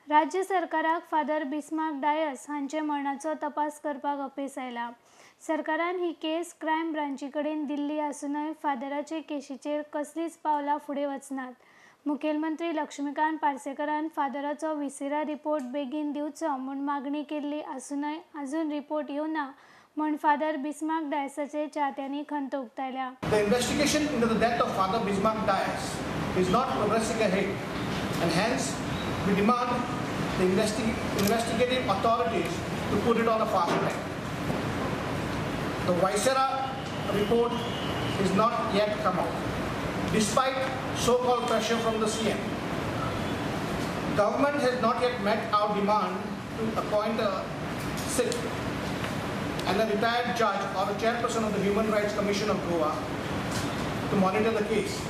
राज्य सरकाराक father Bismarck Dias हांचे मरणाचो तपास करपाक अपेस आयला. सरकारान ही केस क्रायम ब्रांची कडेन दिल्ली आसूनय फादराचे केशीचेर कसलीच पावलां फुडें वचनात. मुखेलमंत्री लक्ष्मीकांत पार्सेकरान फादराचो विसेरा रिपोर्ट बेगीन दिवचो म्हूण मागणी केल्ली आसूनय अजून रिपोर्ट येवना म्हूण फादर बिस्मार्क डायसाचे चाहत्यांनी खंत उक्तायल्या. The investigation into the death of Father Bismarck Dias is not progressing ahead, and hence we demand the investigative authorities to put it on a fast track. The Viscera report is not yet come out, despite so-called pressure from the CM. Government has not yet met our demand to appoint a SIT and a retired judge or a chairperson of the Human Rights Commission of Goa to monitor the case.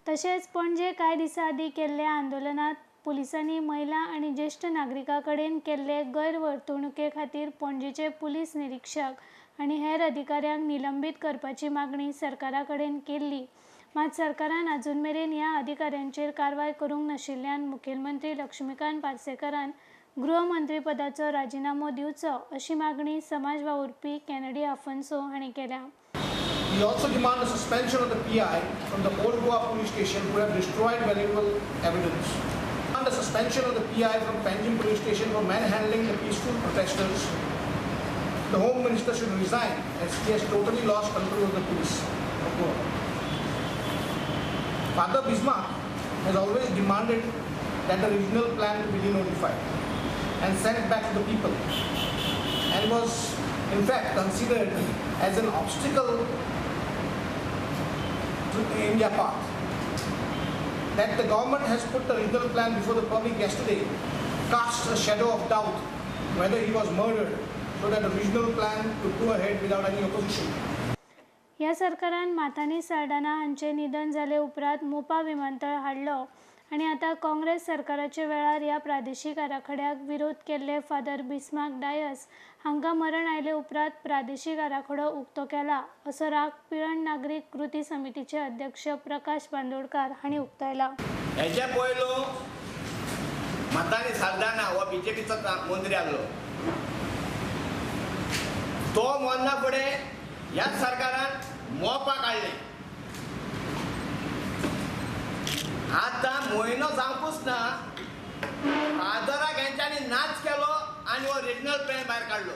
तशेंच पणजे कांय दिसां आदीं केल्ल्या आंदोलनांत पुलिसांनी महिला आनी ज्येश्ठ नागरिकां कडेन केल्ले गैरवर्तणुके खातीर पणजेचे पुलीस निरीक्षक आनी हेर अधिकाऱ्यांक निलंबीत करपाची मागणी सरकारा कडेन केल्ली. मात सरकारान अजून मेरेन ह्या अधिकाऱ्यांचेर कारवाय करूंक नाशिल्ल्यान मुखेलमंत्री लक्ष्मीकांत पार्सेकरान गृहमंत्रीपदाचो राजिनामो दिवचो अशी मागणी समाज वावुरपी कॅनडी आफोन्सो हांणी केल्या. We also demand the suspension of the PI from the Old Goa police station who have destroyed valuable evidence. Demand the suspension of the PI from Panjim police station for manhandling the peaceful protesters. The Home Minister should resign as he has totally lost control of the police of Goa. Father Bismarck has always demanded that the regional plan to be denotified and sent back to the people, and was in fact considered as an obstacle to India path. That the government has put the regional plan before the public yesterday casts a shadow of doubt whether he was murdered so that the regional plan could go ahead without any opposition. ह्या सरकारान माथानी साल्ढाणा हांचें निधन जाले उपरांत मोपा विमानतळ हाडलो आनी आतां काँग्रेस सरकाराच्या वेळार ह्या प्रादेशीक आराखड्याक विरोध केल्ले फादर बिस्मार्क डायस हांकां मरण आयले उपरांत प्रादेशीक आराखडो उक्तो केला असो राग पिळर्ण नागरीक कृती समितीचे अध्यक्ष प्रकाश बांदोडकार हांणी उक्तायला. हेच्या पयलो माथानी साल्ढाणा हो बीजेपीचो मंत्री आसलो, तो मरना फुडें ह्याच सरकारान मोपा काडलें. आतां म्हयनो जावंकूच ना, फादराक हेंच्यांनी नाच केलो आनी हो रिजनल प्लॅन भायर काडलो.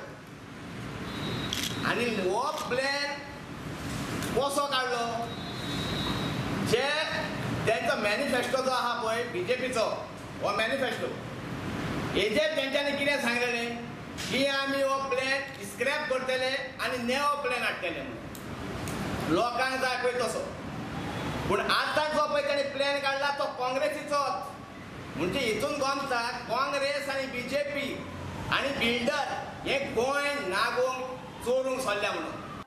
आनी हो प्लॅन कसो काडलो, जे तेंचो मॅनिफेस्टो जो आहा पळय बीजेपीचो हो मॅनिफेस्टो, हेजेर तेंच्यांनी कितें सांगलेलें की आमी हो प्लॅन स्क्रॅप करतले आनी नेवो प्लॅन हाडटले म्हणून. लोकांक जाय पळय तसो, पूण आतां जो पळय ताणें प्लॅन काडला तो काँग्रेसीचोच. म्हणजे हितून गोमता काँग्रेस आनी बीजेपी आनी बिल्डर हे गोंय नागोवंक चोरूंक सोडल्या म्हणून.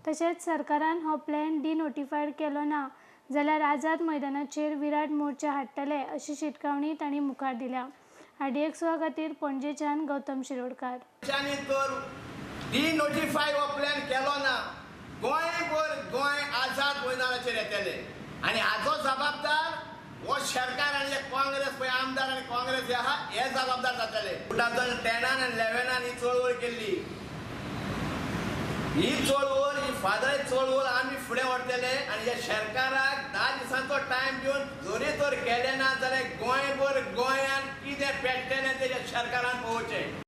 तशेंच सरकारान हो प्लॅन डिनोटिफायड केलो ना जाल्यार आझाद मैदानाचेर विराट मोर्चा हाडटले अशी शिटकावणी तांणी मुखार दिल्या. आरडीएक्स खातीर पणजेच्यान गौतम शिरोडकार. तर डिनोटिफाय हो प्लॅन केलो ना, गोंयभर गोंय आझाद मैदानाचेर येतले आनी हाजो जबाबदार हो सरकार आनी काँग्रेस पळय आमदार आनी काँग्रेस हे आहा हे जबाबदार जातले. 2010 आनी 11 ही चळवळ केल्ली, ही चळवळ ही फादर चळवळ आमी फुडें व्हरतले आनी ह्या सरकाराक 10 दिसांचो टायम दिवन जरी तर केलें ना जाल्यार गोंयभर गोंयान कितें पेट्टलें तें सरकारान पळोवचें.